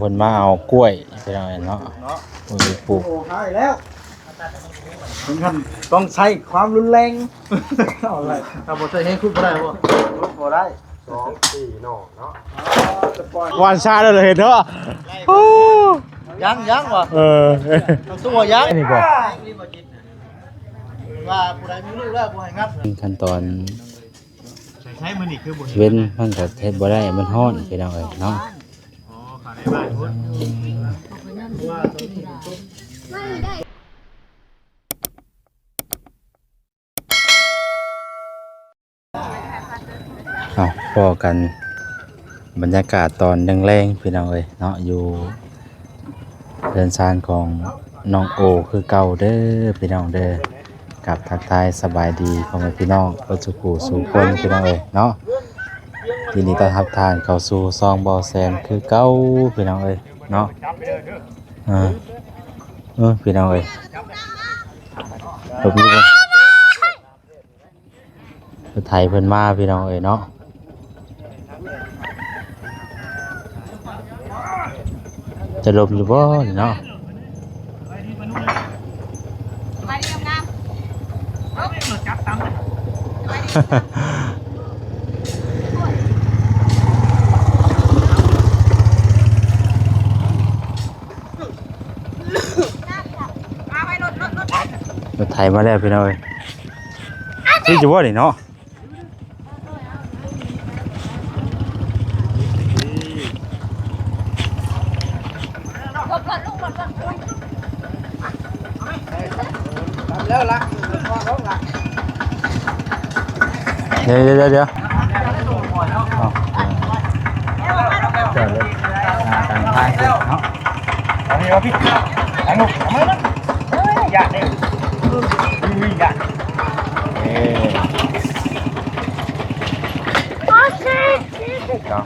ເພິ່ນມາເອົາກ້ວຍ ພີ່ນ້ອງເອີຍເນາະ ເນາະ ໂອ້ຍ ປູກ ໂອ້ ຫາຍແລ້ວ ເຖິງຂັ້ນຕ້ອງໃຊ້ຄວາມຮຸນແຮງ ເອົາລະ ຖ້າບໍ່ໃຊ້ແຮງຂຸດບໍ່ໄດ້ບໍ່? ຂຸດບໍ່ໄດ້ ສອງ ສີ່ ໜໍ່ເນາະ ຫວ່ານຊ້າເລີຍເນາະ ໂອ້ ຍັງ ຍັງຫວາ ເອີ ຕ້ອງຕົວຍັງ ອັນນີ້ບໍ່ ວ່າຜູ້ໃດມີລູກແລ້ວບໍ່ໃຫ້ງັດ ຂັ້ນຕອນ ໃຊ້ມື້ນີ້ຄືບໍ່ເຫັນ ເວັນມັນກໍເຮັດບໍ່ໄດ້ ມັນຮ້ອນ ພີ່ນ້ອງເອີຍເນາະ ອໍ ເຂົ້າໃນບ້ານພຸ້ນ ເອົາ ພໍ້ກັນ ບັນຍາກາດຕອນແລງໆ ພີ່ນ້ອງເອີຍເນາະ ຢູ່ເຮືອນຊານຂອງນ້ອງໂອຄືເກົ່າເດີ ພີ່ນ້ອງເດີ ກັບທັກທາຍສະບາຍດີພໍ່ແມ່ພີ່ນ້ອງເບິດສູ່ຜູ້ສູ່ຄົນ ພີ່ນ້ອງເອີຍເນາະ ຍິນດີຕ້ອນຮັບທ່ານເຂົ້າສູ່ຊ່ອງເບົາແສນຄືເກົ່າ ພີ່ນ້ອງເອີຍເນາະ ເອີ ເອີ ພີ່ນ້ອງເອີຍ ລົມຢູ່ບໍ່? ລົດໄຖເພິ່ນມາ ພີ່ນ້ອງເອີຍເນາະ ຈະລົມຢູ່ບໍ່ນີ້ເນາະ? ລົດໄຖມາແລ້ວ ພີ່ນ້ອງເອີຍ ຄືຈະບໍ່ນີ້ເນາະ ແລ້ວລະ ດຽວ ດຽວ ດຽວ ດຽວ ເອົາ ຈອດລົດ ອ່າ ກາງທາງເນາະ ເອົາພີ່ ເອົາພີ່ ທາງລູກ ເອົາມາ ເອີ ຢ້ານເດ້ ເອີ ຢ້ານ ເອີ ເນາະ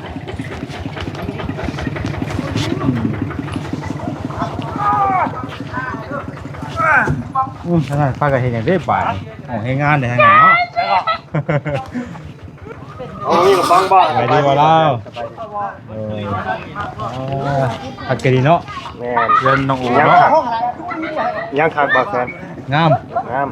ອືມ ທາງນັ້ນພາກັນເຮັດຫຍັງເດ້ບາດນີ້ ຫ້ອງແຮງງານເດ້ທາງນັ້ນເນາະ ເອົາ ມີກະບັງບໍ່ ສະບາຍດີບໍ່ລາວ ເອີ ອ່າ ຄັກກະດີເນາະ ແມ່ນ ເຮືອນນ້ອງໂອ ຍັງ ເນາະ ຄັກ ຍັງຄັກບໍ່ແຊນ ງາມ ງາມ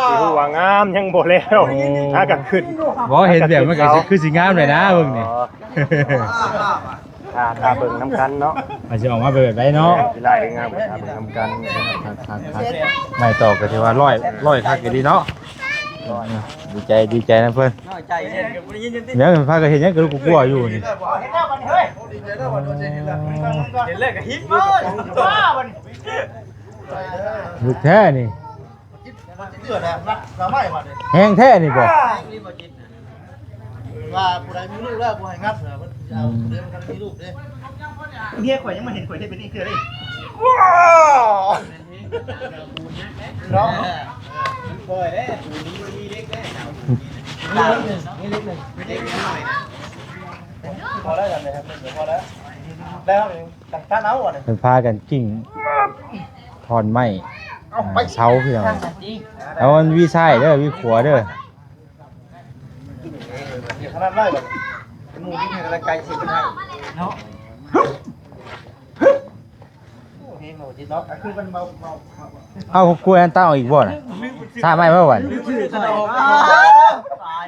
ຊິຮູ້ວ່າງາມ ຍັງບໍ່ແລ້ວ ໂອ້ ຫາກະຂຶ້ນ ບໍ່ ເຫັນແບບມັນກະຄືຊິງາມແຫຼະນະ ເບິ່ງນີ້ ອໍ ຖ້າ ຖ້າເບິ່ງນຳກັນເນາະ ວ່າຊິອອກມາເປັນແບບໃດເນາະ ເວລາໄດ້ງາມກໍຖ້າເບິ່ງນຳກັນ ຄັກໆໆ ໄມ້ຕອກກໍຖືວ່າຮ້ອຍ ຮ້ອຍຄັກອີ່ຫຼີເນາະ ດີໃຈ ດີໃຈນຳເພິ່ນ ນ້ອຍໃຈເດ້ ຍັງພາກັນເຮັດຫຍັງກະລຸກກົວຢູ່ນີ້ ເຫັນແລ້ວກະຫິວ ລຸກແທ້ນີ້ ແຮງແທ້ນີ້ບໍ່? ວ່າຜູ້ໃດມີລູກແລ້ວບໍ່ໃຫ້ງັດ ເພິ່ນເອົາຜູ້ໃດບໍ່ທັນມີລູກເດ້ ເມຍຂ້ອຍຍັງບໍ່ເຫັນຂ້ອຍເຮັດແບບນີ້ເທື່ອເດ້ ວ້າວ ເນາະ ມັນປ່ອຍເດ້ ຜູ້ນີ້ມັນມີເດັກເດ້ ມີເດັກໜຶ່ງ ມີເດັກໜຶ່ງ ມີເດັກໜ້ອຍ ພໍແລ້ວ ພໍແລ້ວ ແລ້ວຈັ່ງຕັດເອົາ ເພິ່ນພາກັນກິ້ງ ທ່ອນໄມ້ ເອົາໄປ ເສົາ ພີ່ນ້ອງ ແລ້ວມັນຫວີຊ້າຍເດີ ຫວີຂວາເດີ ຂະໜາດໄດ້ບໍ່ ໝູ່ທີ່ໃຫ້ກຳລັງໃຈຊິເປັນໄດ້ເນາະ ໂອ້ ເຮງເນາະ ຈິດເນາະ ຄືມັນເບົາ ເບົາ ເອົາກ້ວຍອັນເຕົ້າອີກບໍ່ນະ ຊ້າໄມ້ບໍ່ບັດ ຊື່ຕະຫຼອກ ຕາຍ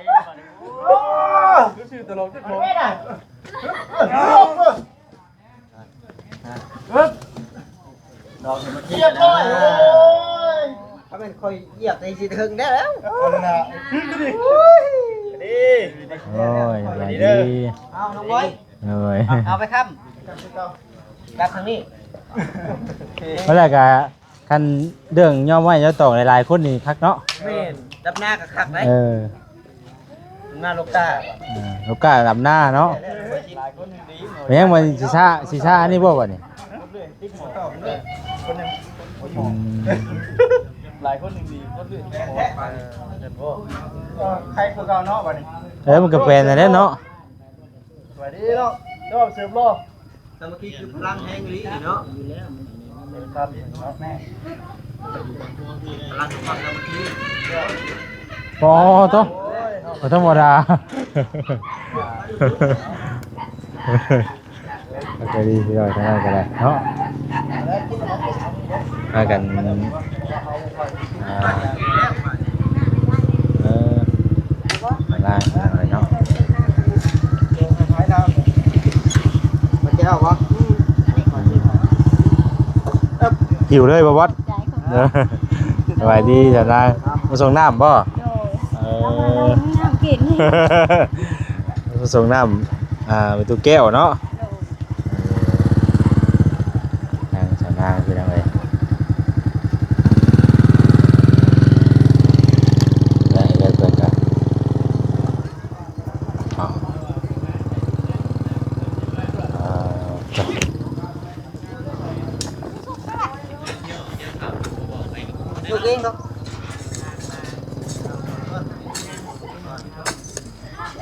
ຊື່ຕະຫຼອກ ຊື່ຕະຫຼອກ ຮຶບ ດອກໃຫ້ມັນ ຮຽບຮ້ອຍ ໂອ້ຍ ຖ້າແມ່ນຂ້ອຍຢຽບໃສ່ຊິເຖິງແດ່ແລ້ວ ເອົາລະນະ ໂອ້ຍ ສະບາຍດີ ເອົານ້ອງບອຍ ໂດຍ ເອົາໄປຄ້ຳ ກັບທາງນີ້ ເມື່ອໃດກະ ຄັນເລື່ອງຍໍໄມ້ຍໍຕອກຫຼາຍໆຄົນນີ້ຄັກເນາະ ແມ່ນ ດຳນາກໍຄັກໄດ໋ ເອີ ນາໂລກາ ເອີ ໂລກາດຳນາເນາະ ຍັງມັນຊິຊ້າ ຊິຊ້າອັນນີ້ບໍ່ບັດນີ້ ອືມ ຫຼາຍຄົນຍັງດີ ຄົນອື່ນແທ້ ໃຄຄືເກົ່າເນາະບັດນີ້ ເອີ ມັນກໍແປນນັ້ນແຫຼະເນາະ ສະບາຍດີເນາະ ເຈົ້າເສີບຫຼໍ່ ສາມັກຄີຄືພະລັງແຮງອີ່ຫຼີເນາະ ພະລັງຂອງຄວາມສາມັກຄີ ອໍ ໂຕ ບໍ່ທຳມະດາ ໂອ້ຍເນາະ ບໍ່ທຳມະດາ ໂອ້ຍ สวัสดีพี่น้องทางนั้นก็ได้เนาะ พากัน อ่า เออ มาล่างหน่อยเนาะ มาแก้วบ่ หิวเลยบ่บอส เออ สบายดีจ้ะนาย มาส่งน้ำบ่ โดย เออ น้ำกิน มาส่งน้ำ อ่า ไปตู้แก้วเนาะ โดย นางสาวนางพี่น้องเอ้ย ได้แล้วเพิ่นก็ เอา อ่า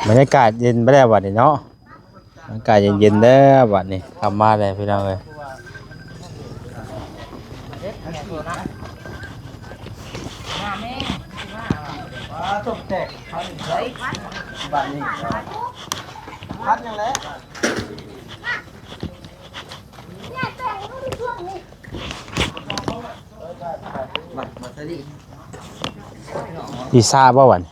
บรรยากาศเย็นไปแล้วบัดนี้เนาะ อากาศเย็นๆ แล้วบัดนี้ ค่ำมาแล้วพี่น้องเอ้ย ตกแตกบัดนี้ พัดยังแล้ว มา มาซะดิ สิซาบ่บัดนี้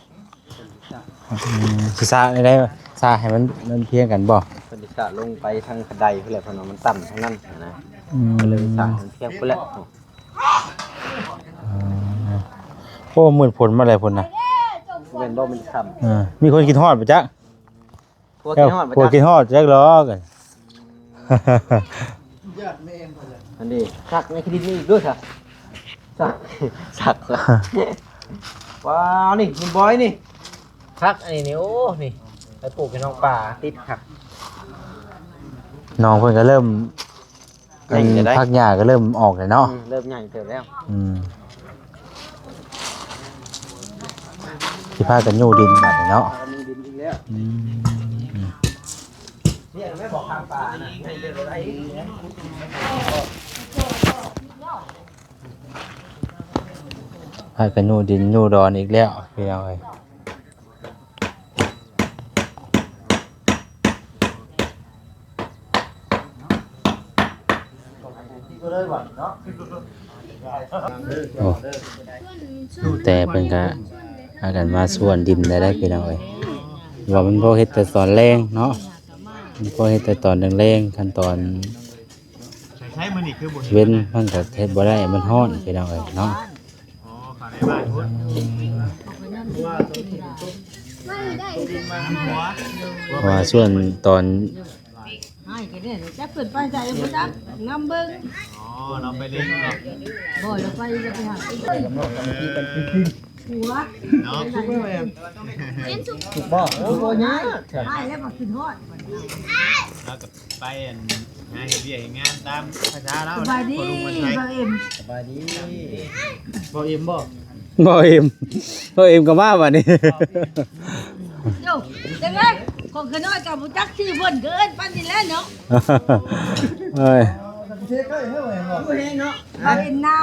อืม สิซาได้ ซาให้มัน มันเพียงกันบ่ เพิ่นสิซาลงไปทางคันไดพุ้นแหละ เพิ่นว่ามันต่ำทางนั้นนะ อืม ก็เลยซาให้มันเพียงพุ้นแหละ อ๋อ โอ้ มืดฝนมาแล้วพุ้นนะ แม่นบ่ มันค่ำ เออ มีคนคิดฮอดบ่จัก ผัวคิดฮอดบ่ ผัว จัก คิดฮอดจักหรอก อันนี้ ซักในคลิปนี้อีกด้วยค่ะ ซัก ซัก ว้าว นี่ คุณบอยนี่ คักอันนี้นี่ โอ้ นี่ ไปปลูกให้น้องปลาติดคัก น้องเพิ่นก็เริ่ม ใหญ่จะได้ ผักหญ้าก็เริ่มออกแล้วเนาะ อืม เริ่มใหญ่เติบแล้ว อืม สิพากันยู้ดินบัดนี้เนาะ มีดินอีกแล้ว อืม เนี่ย ไม่บอกทางป่านะ ให้เดินไปได้ พากันยู้ดินยู้ดอนอีกแล้วพี่น้องเอ้ย โอ้ แต่เพิ่นก็พากันมาสวนดินได้แล้วพี่น้องเอ้ย ว่ามันพอเฮ็ดแต่ตอนแลงเนาะ มันพอเฮ็ดแต่ตอนแลงๆ คันตอน ใช้มื้อนี้คือบ่เห็น เว้นมันก็เฮ็ดบ่ได้ มันร้อนพี่น้องเอ้ยเนาะ อ๋อ เข้าในบ้านพุ้น เพราะว่าช่วงตอน ให้กันเนี่ย จักเพิ่นไปใส่บ่จัก นำเบิ่ง อ๋อ นำไปเล่นเนาะ บ่ แล้วไปจะไปหา หัว เนาะ ถูกบ่ โอ้ บ่ยาก ให้แล้วมาขึ้นฮอด แล้วก็ไปอัน หาเฮ็ดเวียกเฮ็ดงานตามภาษาลาว สบายดี คนหนุ่มคนไทย บ่าวเอ็ม สบายดี บ่าวเอ็มบ่ บ่าวเอ็ม บ่าวเอ็มก็มาบัดนี้ โย จังได๋ ของขน้อยก็บ่จักชื่อเพิ่น ก็เอิ้นปานนี้แหละเนาะ เอ้ย บ่าวเอ็มน้ำ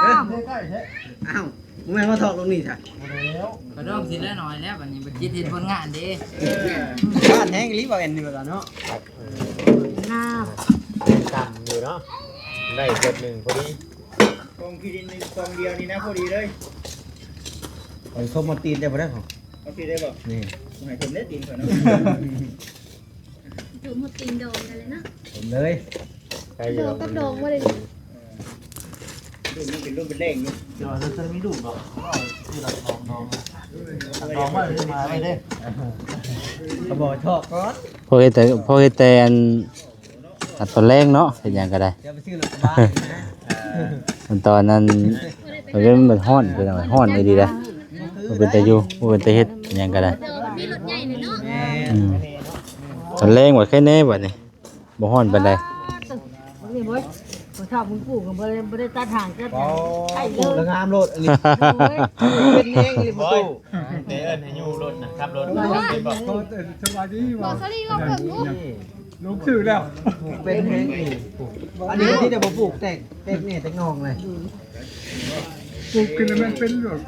อ้าว บ่แม่นมาถอกลงนี่ซะ บ่แล้ว กระดองสิแล้วน้อยแล้ว บัดนี้บ่จิตเฮ็ดผลงานเด้ บ้านแฮงอีหลีบ่าวเอ็มนี่ว่าซั่นเนาะ งาม ต่ำอยู่เนาะ ได้เกือบหนึ่งพอดี กองขี้ดินกองเดียวนี่นะ พอดีเลย เอาเข้ามาตีนได้บ่ได้ของ เอาตีนได้บ่ นี่ บ่ให้ผมได้ตีนก่อนเนาะ จุ่มหมดตีนโดนกันเลยเนาะ ผมเลย ใครอยู่ ดองกับดองบ่ได้ รุ่นนี้เป็นรุ่นเป็นแรงอยู่ เดี๋ยวเราจะมีลูกเหรอ เอาชื่อเราดองดอง ดองไว้เลย มาไว้เลย เขาบอกชอบก่อน พอเฮ็ดแต่ พอเฮ็ดแต่อัน ตัดตอนแลงเนาะ เฮ็ดหยังก็ได้ เดี๋ยวไปซื้อรถกระบะอีกนะ อันตอนนั้น มันเป็น มันฮ้อน เป็นฮ้อนอีหลีเด้ บ่เป็นตาอยู่ บ่เป็นตาเฮ็ดหยังก็ได้ มีรถใหญ่เลยเนาะ แม่ อืม ตอนแลงว่าแค่แน่บัดนี้ บ่ฮ้อนปานใด นี่เว้ย พอเฒ่ามึงปลูกก็บ่ได้ บ่ได้ตัดหางก็ อ๋อ ไอ้ ปลูกแล้วงามโลดอันนี้ โอ้ย เป็นแฮงอีหลีประตู แต่เอิ้นให้อยู่รถนะ ขับรถ โอ้ย เห็นบ่ สบายดี บ่สลีลองเบิ่งดู ลงชื่อแล้ว ปลูกเป็นแฮงอีหลี อันนี้ที่จะบ่ปลูกแตก แตกแหน่แตกหน่องเลย ปลูกขึ้นแล้วมันเป็นรถ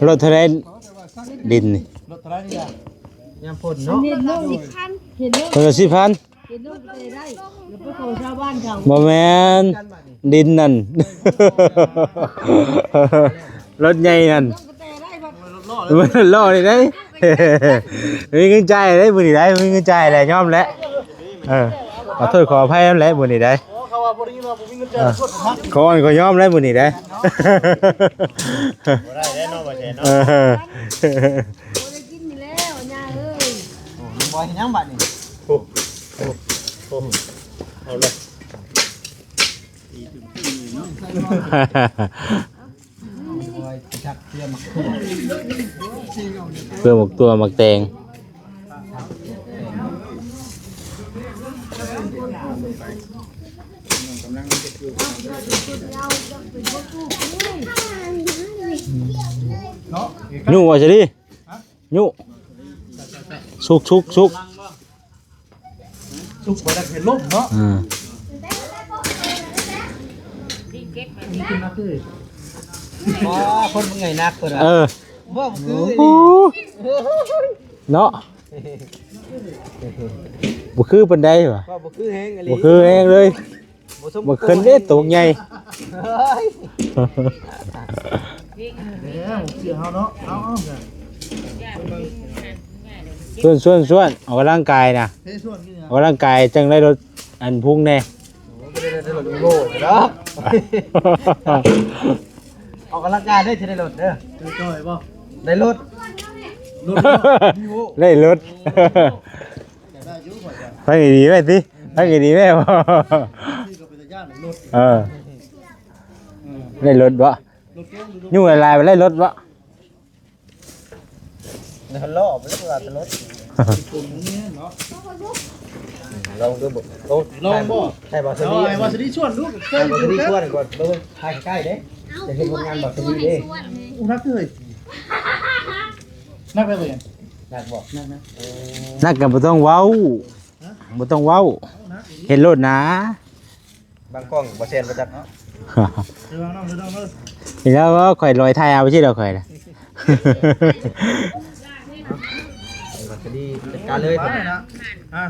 รถเท่าใด ดินนี่ รถเท่าใดนี่ล่ะ ยามฝนเนาะ เห็นเนาะ สิบพัน เห็นเนาะ คนละสิบพัน ເປັນລົດກະແຕໄດ້ ຢ່າໄປຂໍຊາວບ້ານເຂົາ. ບໍ່ແມ່ນ ດິນນັ້ນ ລົດໃຫຍ່ນັ້ນ ລົດກະແຕໄດ້ບັດ ມັນລໍ້ນີ້ໄດ໋ ມີເງິນຈ່າຍໄດ໋ ມື້ນີ້ໄດ໋ ມີເງິນຈ່າຍແຫຼະ ຍອມແຫຼະ. ເອີ ຂໍໂທດຂໍອະໄພນຳແຫຼະມື້ນີ້ໄດ໋ ເຂົາວ່າບໍ່ໄດ້ຍິນວ່າບໍ່ມີເງິນຈ່າຍ ເອີ ຂໍກໍຍອມແຫຼະມື້ນີ້ໄດ໋ ບໍ່ໄດ້ແລ້ວເນາະ ບໍ່ແຊນເນາະ ເອີ ບໍ່ໄດ້ກິນຢູ່ແລ້ວ ຍ່າເອີຍ. ໂອ້ ນ້ອງບອຍເຮັດຫຍັງບາດນີ້? ໂອ້ ໂອ້ ໂອ້ ເອົາເລີຍ ເພື່ອໝາກຖົ່ວໝາກແຕງ ເນາະ ຍູ້ວ່າຊິດີ ຍຸ ສຸກ ສຸກ ສຸກ ສຸກບໍ່ໄດ້ເຫັນລົມເນາະ ອືມ ນີ້ຂຶ້ນມາຄື ອໍ ຄົນເມື່ອຍໜັກເພິ່ນວ່າ ເອີ ບໍ່ຄື ໂອ້ ເນາະ ບໍ່ຄືປານໃດຫວາ ບໍ່ຄືແຮງອີ່ຫຼີ ບໍ່ຄືແຮງເລີຍ. ບໍ່ສົມ ບໍ່ຂຶ້ນເດ້ ໂຕໃຫຍ່ ເຮີ້ຍ ເອີ ເສື້ອເຮົາເນາະ ເອົາ ເອົາ ຊວນ ຊວນ ຊວນ ອອກກຳລັງກາຍນະ ເອີ ຊວນ ອອກກຳລັງກາຍຈັ່ງໄດ້ລົດອັນພຸງແດ່ ໂອ້ ບໍ່ໄດ້ໄດ້ລົດໂລດດອກ ອອກກຳລັງກາຍເດ້ ຊິໄດ້ລົດເດີ ຈ່ອຍໆບໍ່ ໄດ້ລົດ ລົດ ໄດ້ລົດ ໂອ້ ໄດ້ຢູ່ ໄປດີໆແມ່ຕິ ໄປດີໆແມ່ ເອີ ໄດ້ລົດບໍ່ ຍຸງຫຼາຍໆໄດ້ລົດບໍ່ ເນາະ ລໍໄປແລ້ວວ່າແຕ່ລົດ ລອງດູບໍ່ ໂອ້ ລອງບໍ່ ໃຫ້ບ່າວສະດີ ໃຫ້ບ່າວສະດີຊວນດູ ໃຫ້ບ່າວສະດີຊວນກ່ອນ ເບິ່ງ ຖ່າຍໃກ້ໆເດ້ ຈະເຫັນຜົນງານບ່າວສະດີເດ້ ອຸ ໜັກເລີຍ ໜັກໄດ້ບໍ່ ໜັກບໍ່ ໜັກນະ ເອີ ໜັກກໍບໍ່ຕ້ອງເວົ້າ ຮະ ບໍ່ຕ້ອງເວົ້າ ເອົານະ ເຮັດໂລດນາ ບາງກ້ອງບໍ່ແຊນບໍ່ຈັກເນາະ ເດີນ້ອງເດີນ້ອງເດີ ແລ້ວກໍຂ້ອຍລອຍຖ່າຍເອົາໄປຊິດອກຂ້ອຍນະ ເອົາ ກໍດີຈັດການເລີຍ ໄປນະ ອ່າ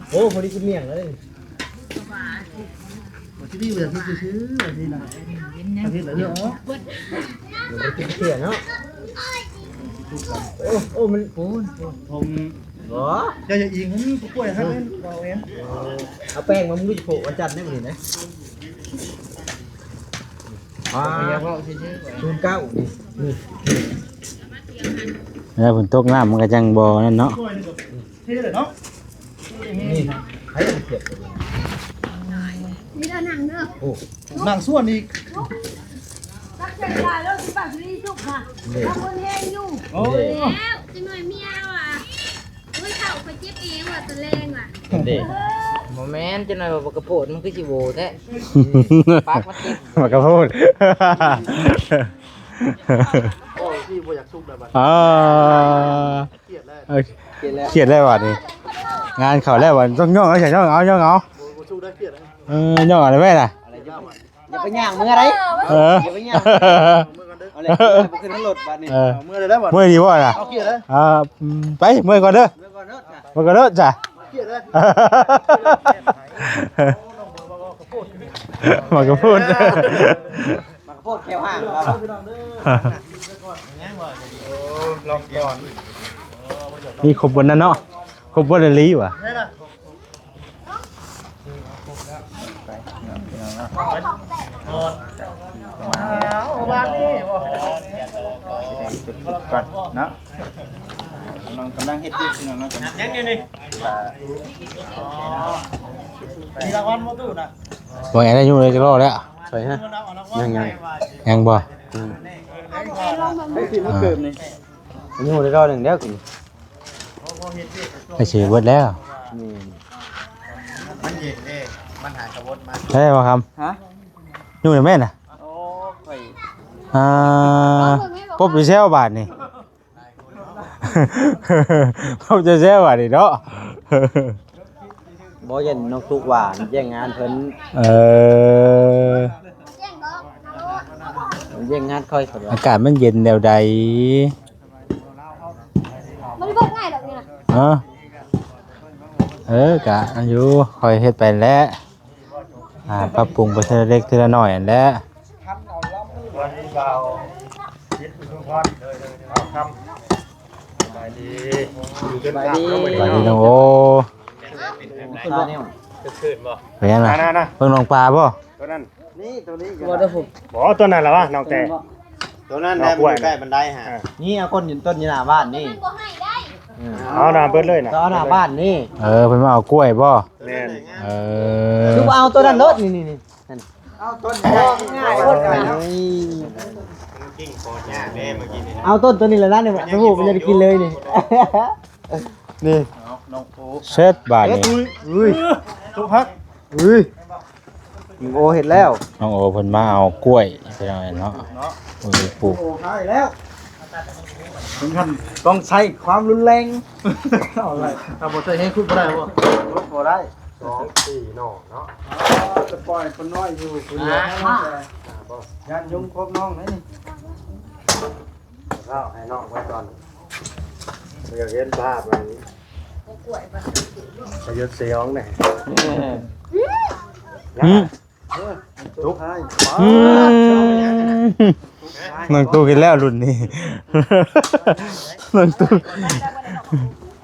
ໂອ້ ພໍດີກິນໝ້ຽງເລີຍ ບໍ່ຊິດີ ບໍ່ຢາກກິນຊື່ໆ ແບບນີ້ນະ ເຮັດແລ້ວເນາະ ບໍ່ໄດ້ກິນເທື່ອເນາະ ໂອ້ ໂອ້ ມັນ ໂອ້ ໂອ້ ຜົມ ບໍ່ ເຈົ້າຢ່າອີງ ມັນກໍປ່ວຍຫັ້ນ ເວົ້າເອງ ເອົາແປ້ງມາ ມື້ໂປະວັນຈັນໄດ້ມື້ນີ້ນະ ອ່າ ເວົ້າຊື່ໆ ສູນເກົ້ານີ້ ນີ້ ແລ້ວຝົນຕົກນ້ຳມັນກໍຈັ່ງບໍ່ນັ້ນເນາະ ເຮັດໄດ້ເນາະ ນີ້ ໃຜເອົາມາຂຽບ ນີ້ເດີ ນັ່ງເດີ ໂອ້ ນັ່ງສ່ວນອີກ ຕັກໃສ່ຫຼາຍແລ້ວ ຊິປາກຊິສຸກຄ່ະ ນີ້ ເອົາຄົນແຮງຢູ່ ໂອ້ ແລ້ວ ຈັກໜ້ອຍເມຍວ່າ ໂອ້ຍ ເຖົ້າ ຂ້ອຍເຈັບເອວວ່າ ຕະແລງວ່າ ເດ້ ບໍ່ແມ່ນ ຈັກໜ້ອຍວ່າບັກກະໂພດ ມັນຄືຊິໂຫວແທ້ ປາກມັນຕິດ ບັກກະໂພດ ໂອ້ຍ ທີ່ບໍ່ຢາກສຸກແລ້ວບັດ ອ່າ ຄຽດແລ້ວ ເອີ ຄຽດແລ້ວ ຄຽດແລ້ວບັດນີ້ ງານເຂົ້າແລ້ວບັດ ຕ້ອງຍ່ອງເອົາ ຍ່ອງເອົາ ຍ່ອງເອົາ ບໍ່ ບໍ່ສຸກໄດ້ ຄຽດແລ້ວ ເອີ ຍ່ອງເອົາໄດ້ແມ່ນະ ເອີ ຢ່າໄປຍ່າງເມືອໃດ ເອີ ຢ່າໄປຍ່າງ ເອົາເລີຍ ບໍ່ຂຶ້ນລົດບັດນີ້ ເອີ ເອົາເມືອໄດ້ແລ້ວບັດ ເມື່ອຍດີບໍ່ລະ ເອົາ ເອີ ໄປ ເມື່ອຍກ່ອນເດີ ເມືອກ່ອນເດີ ເມືອກ່ອນເດີຈ້ະ ເມືອກ່ອນເດີ ໝາກກະໂພດ ໝາກກະໂພດແຂ້ວຫ່າງ ລອງກ່ອນ ມີຄົບບົນນັ້ນເນາະ ຄົບບົນອີ່ຫຼີຫວາ ເອົາບາດນີ້ ເນາະ ກຳລັງ ກຳລັງເຮັດຢູ່ ພີ່ນ້ອງເນາະ ຍັງຢູ່ນີ້ ມີລາງວັນບໍ່ຕູ້ນະ ວ່າໄງນະ ຢູ່ໃນຈັກລໍ້ແລ້ວ ໃສ່ຮະ ຍັງ ຍັງ ຍັງບໍ່ ອືມ ໄດ້ຊິມາເກີບນີ້ ຢູ່ໄດ້ລໍໜຶ່ງແລ້ວກິນ ໄປຊິເບິດແລ້ວ ນີ້ ມັນເຢັນເດ້ ມັນຫາກະວົນມາ ໃຊ່ບໍ່ຄຳ ຮະ ຢູ່ໄດ້ແມ່ນນະ ໂອ້ ຂ້ອຍ ອ່າ ປົບຢູ່ແຊວບາດນີ້ ເຂົາຈະແຊວອັນນີ້ເນາະ ບໍ່ ຢ້ານນ້ອງຕຸກວ່າແຍ່ງງານເພິ່ນ ເອີ ແຍ່ງງານຂ້ອຍ ເພິ່ນວ່າ ອາກາດມັນເຢັນແນວໃດ ບໍ່ໄດ້ເບິ່ງງ່າຍດອກນີ້ນະ ຮະ? ເອີ ກະຢູ່ ຄ່ອຍເຮັດໄປແຫຼະ ອ່າ ປັບປຸງໄປເທື່ອເລັກເທື່ອນ້ອຍຫັ້ນແຫຼະ. ສະບາຍດີ ສະບາຍດີນ້ອງໂອ. ເປັນຫຍັງນະ? ເບິ່ງນ້ອງປາບໍ່? ໂຕນັ້ນ ນີ້ໂຕນີ້ ບໍ່ ໂຕນັ້ນລະວະ ນ້ອງແຕ. ໂຕນັ້ນແຫຼະ ມັນຢູ່ໃກ້ບັນໄດຫັ້ນ. ນີ້ເອົາຕົ້ນຢູ່ ຕົ້ນຢູ່ໜ້າບ້ານນີ້. ເອົາໜ້າເບິດເລີຍນະ ເອົາໜ້າບ້ານນີ້. ເອີ ເພິ່ນມາເອົາກ້ວຍບໍ່? ແມ່ນ. ເອີ ຄືບໍ່ເອົາໂຕນັ້ນໂລດ ນີ້ໆ ເອົາຕົ້ນນີ້ ເອົາຕົ້ນໂຕນີ້ແຫຼະນະ ນີ້ ມັນຍັງກິນເລີຍນີ້. ນີ້ ເຊັດບາດນີ້. ອຸ້ຍ ອຸ້ຍ ຕົກພັກ ອຸ້ຍ ນ້ອງໂອເຮັດແລ້ວ. ນ້ອງໂອເພິ່ນມາເອົາກ້ວຍ ພີ່ນ້ອງເນາະ. ເອີ ປູກ ໂອ້ ຫາຍແລ້ວ ເຖິງຂັ້ນຕ້ອງໃຊ້ຄວາມຮຸນແຮງ. ເອົາລະ ຖ້າບໍ່ໃຊ້ແຮງຂຸດບໍ່ໄດ້ບໍ່? ຂຸດບໍ່ໄດ້. ສອງສີ່ໜໍ່ເນາະ. ຈະປ່ອຍຄົນນ້ອຍຢູ່ຜູ້ດຽວ ຢ້ານຍຸງຄົບນ້ອງເດ້ນີ້. ເອົາໃຫ້ນ້ອງໄວ້ກ່ອນ ບໍ່ຢາກເຫັນພາບອັນ ສະຫຍົດສະຫຍອງແດ່. ອືມ ຕຸກ ອືມ ນ້ອງຕຸກອີກແລ້ວລຸ້ນນີ້ ນ້ອງຕຸກ.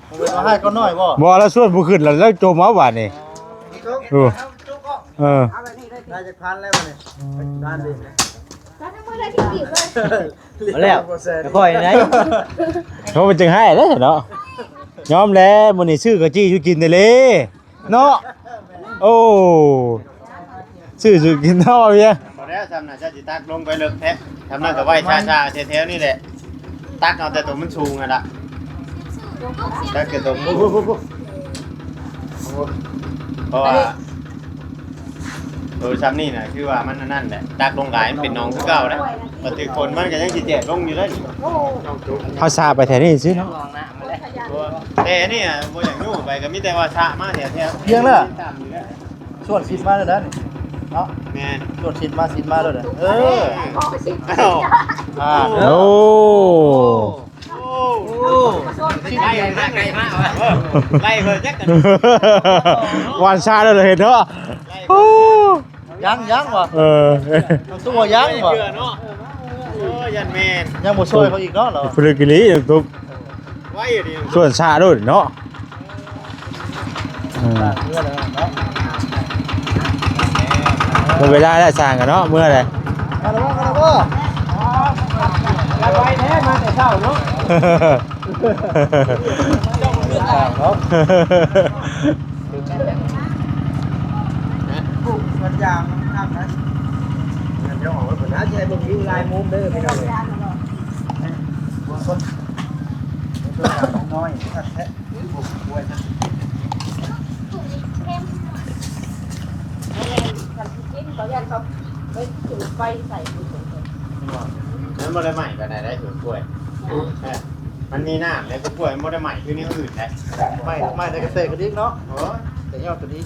ເອົາໃຫ້ເຂົາໜ້ອຍບໍ່? ບໍ່ ລາວຊວນບໍ່ຂຶ້ນລະ ລາວຈົມເອົາບາດນີ້. ໂອ້ ເອີ ໄດ້ຈັກພັນແລ້ວບາດນີ້? ລ້ານເດີ. ເອົາແລ້ວ ຄ່ອຍໄດ້. ເຂົາເປັນຈັ່ງໃຫ້ເດ້ເນາະ. ຍອມແລ້ວ ມື້ນີ້ຊື້ເຂົ້າຈີ່ສູ່ກິນເດ້ເລີເນາະ. ໂອ້ ຊື້ສູ່ກິນເນາະ ເວີຍ. ພໍແລ້ວ ຊ່ຳນັ້ນເຈົ້າຊິຕັກລົງໄປເລິກແທ້. ຊ່ຳນັ້ນກໍໄວ້ຊ້າໆ ແຖວໆນີ້ແຫຼະ. ຕັກເອົາແຕ່ໂຕມັນສູງຫັ້ນລະ ຕັກແຕ່ໂຕມັນສູງ. ເພາະວ່າ ເອີ ຊ່ຳນີ້ນະ ຄືວ່າມັນອັນນັ້ນແຫຼະ ຕັກລົງຫຼາຍມັນເປັນໜອງຄືເກົ່າແລ້ວ. ບັດຖືກຝົນມັນກໍຍັງຊິແຕກລົງຢູ່ເດ້ນີ້. ເຮົາສະໄປແຖວນີ້ຊື່ເນາະ. ແຕ່ອັນນີ້ອະ ບໍ່ຢາກຍູ້ໄປ ກໍມີແຕ່ວ່າສະມາແຖວໆ ພຽງແລ້ວ ສ່ວນຊິດມາແລ້ວເນາະ. ແມ່ນ ສ່ວນຊິດມາ ຊິດມາແລ້ວເດີ. ເອີ ອ້າວ ໂອ້ ໂອ້ ຊິດໃຫຍ່ມາ ໄກມາ ເອີ ໄລ່ເພິ່ນຈັກ ຫວ່ານຊ້າແລ້ວເຫັນເນາະ. ໂອ້ ຍັງ ຍັງຫວາ? ເອີ ຕົວຍັງຫວາ? ເນາະ ໂອ້ ຢ້ານແມ່ນ ຍັງບໍ່ຊ່ວຍເຂົາອີກເນາະ ລາວ. ຜະລິດກິລີ ຕົກ ໄວດີ ສ່ວນຊ້າໂລດເນາະ. ອືມ ເວລາແລ້ວ ສ້າງກັນເນາະ ເມື່ອໃດ. ມາແລ້ວ ມາແລ້ວ ມາແລ້ວ ໄວແທ້ ມາແຕ່ເຊົ້າເນາະ. ເຈົ້າບໍ່ໄດ້ ເນາະ ປູກສວນຢາງນຳນະ. ເອົາຊິໃຫ້ເບິ່ງວິວລາຍມຸມເດີພີ່ນ້ອງເອີຍ. ບໍ່ສົນ ບໍ່ສົນ ນ້ອຍຄັກແທ້. ມັນບໍ່ໄດ້ໄໝ້ປານໃດໄດ໋ ສວນກ້ວຍ. ເອີ ມັນມີນ້ຳແລ້ວ ກ້ວຍມັນບໍ່ໄດ້ໄໝ້ຄືແນວອື່ນໄດ໋. ໄໝ້ ໄໝ້ແຕ່ກະແຕກກະດິກເນາະ. ໂອ້ຍ ແຕ່ຍອດກະດິກ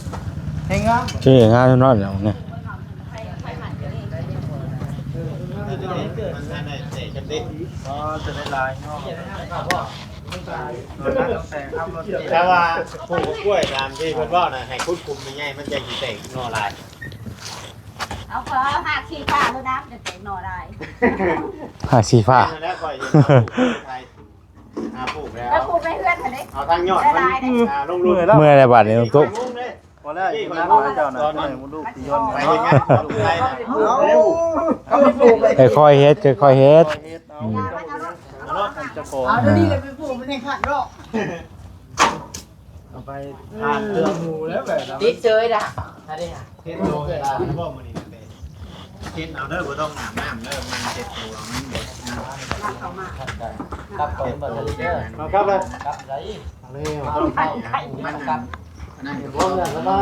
ແຮງງາມ ຊື່ງາມນອນແລ້ວນີ້. ມັນໄດ້ແຕກກະດິກ ອໍ ຈະໄດ້ຫຼາຍເນາະ. ແຕ່ວ່າປູກກ້ວຍຕາມທີ່ເພິ່ນເວົ້ານະ ໃຫ້ຂຸດຂຸມໃຫຍ່ໆ ມັນຈັ່ງຊິແຕກໜໍ່ຫຼາຍ. ເອົາ ກໍຮາກຊີ້ຟ້າໂລດນະ ມັນຈະແຕກໜໍ່ຫຼາຍ. ຮາກຊີ້ຟ້າ ນັ້ນແຫຼະ ຂ້ອຍຊິເອົາປູກໃສ່ ຫາປູກແລ້ວ ແລ້ວປູກໃນເຮືອນຫັ້ນເດ້ ເອົາທາງຍອດມັນ ຫຼາຍໆເດ້ ອ່າ ລົງລຸ້ນ. ເມື່ອຍແລ້ວບາດນີ້ ຕຸກ. ພໍແລ້ວ ເຈົ້ານະ ໃຫ້ໝູລູກຊິຍ້ອນ ໄປເຮັດງານ ເອົາ ຄ່ອຍໆເຮັດ ຄ່ອຍໆເຮັດ. ອືມ ເຈົ້າຂອງ ເອົາ ດຽວນີ້ແຫຼະໄປປູກມັນໃຫ້ຄັກເນາະ. ເອົາໄປທານເຄື່ອງໝູແລ້ວແບບນັ້ນ ຕິດເຊີຍດາ. ເຮັດໂຕເວລາບໍ່ມື້ນີ້ນະເຕ ເຮັດເອົາເດີ ບໍ່ຕ້ອງອາບນ້ຳເດີ ມັນເຮັດໂຕມັນບໍ່ງາມ. ກັບເຂົ້າມາ ກັບເຂົ້າມາເດີ ເອົາກັບເລີຍ ກັບໄດ້ ເອົາເລີຍ ມັນອັນນັ້ນກໍບໍ່ເໝືອນແລ້ວເນາະ.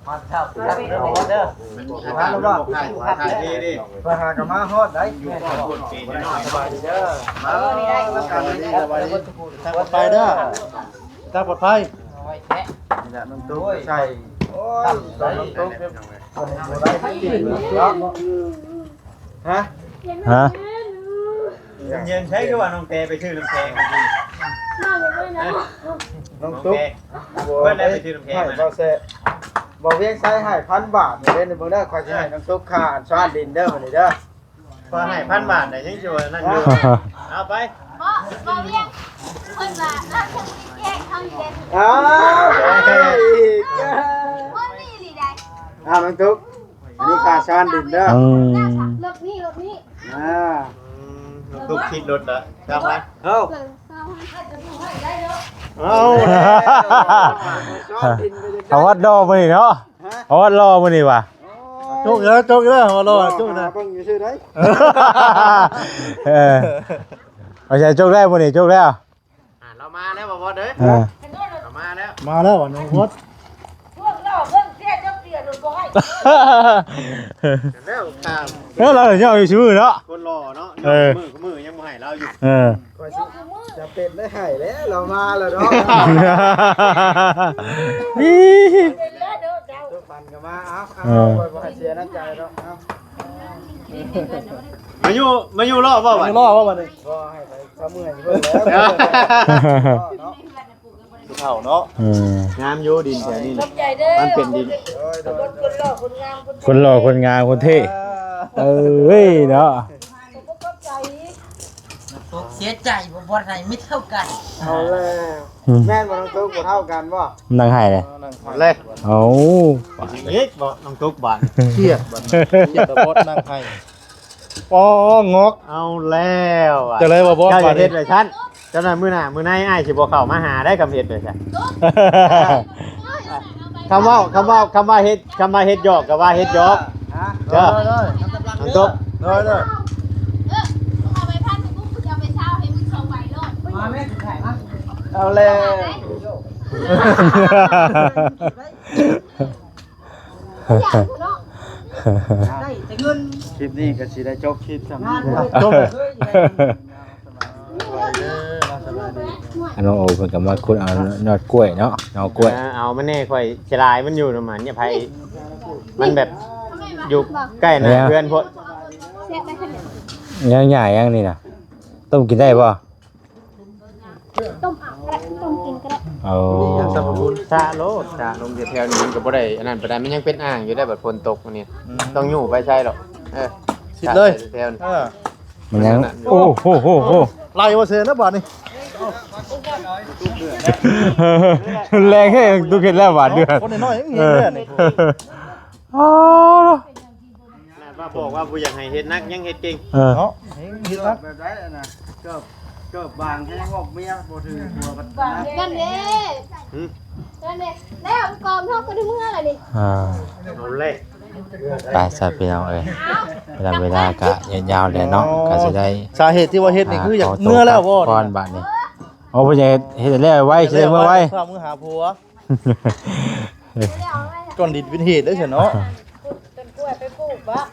ມາເຊົ້າ ກັບເດີ ກັບເດີ ມັນ ມັນບໍ່ ໄປຫາກໍມາຮອດໄດ໋ ຢູ່ກ່ອນພຸ້ນປີນ້ອຍໆ ສະບາຍດີເດີ ມາ ເອີ ນີ້ໄດ້ ສະບາຍດີ ສະບາຍດີ ທາງປອດໄພເດີ ທາງປອດໄພ. ນີ້ແຫຼະນ້ອງຕຸ້ກໃສ່ ໂອ້ຍ ນ້ອງຕຸ້ກ ຮະ ຮະ ເຢັນໃສຄືວ່ານ້ອງແຕໄປຊື້ນ້ຳແຂງ. ນ້ອງຕຸກ ເພິ່ນໄດ້ໄປຊື້ນ້ຳແຂງ ໃຫ້ ມາ ເບົາແຊະ ເບົາວຽງໄຊໃຫ້ພັນບາດເດ້ ເບິ່ງເດີ ຂ້ອຍຊິໃຫ້ນ້ອງຕຸກຄ່າອັນຊານດິນເດີ ມື້ນີ້ເດີ ຂ້ອຍໃຫ້ພັນບາດໄດ້ ຍັງຊິວ່ານັ້ນຢູ່ ເອົາໄປ ເພາະ ເບົາວຽງ ເພິ່ນວ່າລາວຈະມີແຈກເຮົາຢູ່ເດ້ ອ້າວ ອີກ ເພິ່ນມີອີ່ຫຼີໃດ ອ້າວ ນ້ອງຕຸກ ອັນນີ້ຄ່າຊານດິນເດີ ອືມ ລົດນີ້ ລົດນີ້ ອ່າ ອືມ ລົດຕິດລົດລະ ຊາວພັນ ເອົ້າ ເອົາ ເອົາວັດລໍມື້ນີ້ເນາະ ຮະ ເອົາວັດລໍມື້ນີ້ຫວາ ໂອ້ຍ ຈົກເດີ ຈົກເດີ ເອົາລໍ ໂອ້ຍ ຈົກເດີ ຫາເບິ່ງຢູ່ຊື່ໃດ ເອີ ເອົາໃສ່ ຈົກແລ້ວມື້ນີ້ ຈົກແລ້ວ ອ່າ ລາວມາແລ້ວ ບໍ່ວອດເອີຍ ເອີ ລາວມາແລ້ວ ມາແລ້ວ ນ້ອງວອດ ເບື້ອງລໍເບື້ອງເຕ້ຍ ເຈົ້າເປຍລົດບໍ່ໃຫ້ ແລ້ວຂ້າມ ເອີ ລາວເຈົ້າຢູ່ຊື່ເນາະ ຄົນຫຼໍ່ເນາະ ເອີ ມື້ ມື້ຍັງບໍ່ໃຫ້ລາວຢູ່ ເອີ ຂ້ອຍຊິຈຳເປັນໄດ້ໃຫ້ແລ້ວ ລາວມາແລ້ວເນາະ ເປັນແລ້ວເດີເຈົ້າ ທຸກພັນກໍມາ ເອົາ ເອີ ເອົາ ຂ້ອຍບໍ່ໃຫ້ເສຍນ້ຳໃຈດອກ ເອົາ ມາຢູ່ ມາຢູ່ລໍບໍ່ບັດ ມາຢູ່ລໍບໍ່ບັດນີ້ ບໍ່ໃຫ້ໄປ ເຂົາເມື່ອຍເພິ່ນແລ້ວ ເນາະ ຜູ້ເຖົ້າເນາະ ເອີ ງາມຢູ່ດິນແຖວນີ້ນະ ຂອບໃຈເດີ ມັນເປັນດິນ ຄົນ ຄົນຫຼໍ່ຄົນງາມ ຄົນ ຄົນຫຼໍ່ຄົນງາມ ຄົນເທ່ ເອີ ເອີຍເນາະ ຂອບໃຈ ຕົກເສຍໃຈບໍ່ ບໍ່ໄດ້ມີເທົ່າກັນ ເອົາແລ້ວ ອືມ ແມ່ນບໍ່ ນ້ອງຕຸກ ບໍ່ເທົ່າກັນບໍ່ ນັ່ງໄຫ້ເລີຍ ເອົາແລ້ວ ເອົາ ອີກບໍ່ ນ້ອງຕຸກ ບາດ ຄຽດບາດ ຄຽດແລ້ວບໍ່ ນັ່ງໄຫ້ ອໍ ງອກ ເອົາແລ້ວ ຈັ່ງໃດບໍ່ບອສ ເຈົ້າຢ່າເຮັດແບບຊັ້ນ ເຈົ້ານັ້ນ ມື້ໜ້າມື້ໃນອ້າຍຊິບໍ່ເຂົ້າມາຫາໄດ໋ ຄຳເຮັດແບບຊັ້ນ ຄຳເວົ້າ ຄຳເວົ້າ ຄຳວ່າເຮັດ ຄຳວ່າເຮັດຫຍອກກໍວ່າເຮັດຫຍອກ ເດີ ນ້ອງຕຸກ ເດີ ເອີ ເອົາໄປພັນ ກູຊິເອົາໄປຊາວໃຫ້ມຶງສອງໃບໂລດ ມາແມ່ ເອົາແລ້ວ ໄດ້ແຕ່ເງິນ ຄລິບນີ້ກໍຊິໄດ້ຈົບຄລິບຊ່ຳນີ້ ຈົບ ອັນນ້ອງໂອເພິ່ນກໍມາຂຸດເອົາຍອດກ້ວຍເນາະ ເອົາກ້ວຍ ເອີ ເອົາມາແດ່ ຂ້ອຍສະຫຼາຍມັນຢູ່ນຳມັນ ຢ່າໄຜ ມັນແບບຢູ່ໃກ້ໜ້າເຮືອນໂພດ ແຊບໄດ້ຂະໜາດ ຍັງຫຍ້າຍັງນີ້ນະ ຕົ້ມກິນໄດ້ບໍ່? ຕົ້ມອາບກໍໄດ້ ຕົ້ມກິນກໍໄດ້ ເອົາ ມີຫຍັງສັບພະຄຸນ ສະໂລດ ສະລົງແຖວໆນີ້ມັນກໍບໍ່ໄດ້ອັນນັ້ນປານໃດ ມັນຍັງເປັນອ່າງຢູ່ໄດ໋ ບັດຝົນຕົກນີ້ ອືມ ຕ້ອງຍູ້ໄປໃສ່ດອກ ເອີ ຊິດເລີຍ ສະແຖວນີ້ ເອີ ມັນຍັງ ໂອ້ໂຫ ໄລ່ບໍ່ເຊີນແລ້ວບາດນີ້ ແຮງແຮງ ຕຸກເຮັດແລ້ວບາດເດືອນ ຄົນນ້ອຍໆຍັງເຫັນເດ້ນີ້ ເອີ ຂະໜາດວ່າບອກວ່າບໍ່ຢາກໃຫ້ເຮັດໜັກ ຍັງເຮັດເກັ່ງ ເອີ ເນາະ ເຮັດໜັກ ແບບໃດຫັ້ນນະ ເກີບ ເກີບບາງແຮງອອກເມຍບໍ່ຖືກຫົວບັດ ນັ້ນເດ້ ຫຶ ນັ້ນເດ້ ແລ້ວກອມເຮົາກໍໄດ້ເມືອລະນີ້ ອ່າ ເອົາແລ້ວ ໄປຊະພີ່ນ້ອງເອີຍ ເວລາ ເວລາກໍຍາວແລ້ວເນາະ ກໍຊິໄດ້ ສາເຫດທີ່ວ່າເຮັດນີ້ຄືຢາກເມືອແລ້ວບໍ່ ກ່ອນບາດນີ້ ໂອ້ ເພິ່ນຢາກເຮັດ ເຮັດແລ້ວໄວ ຊິໄດ້ເມືອໄວ ພາເມືອຫາຜົວ ກ້ອນດິນເປັນເຫດເດ້ຊັ້ນເນາະ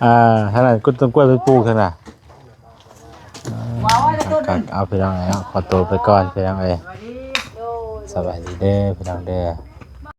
ອ່າ ທາງນັ້ນກຸດຕົ້ນກ້ວຍໄປປູກທາງນັ້ນ ອ່າ ເອົາພີ່ນ້ອງເອີຍເນາະ ຂໍຕົວໄປກ່ອນພີ່ນ້ອງເອີຍ ສະບາຍດີເດີພີ່ນ້ອງເດີ.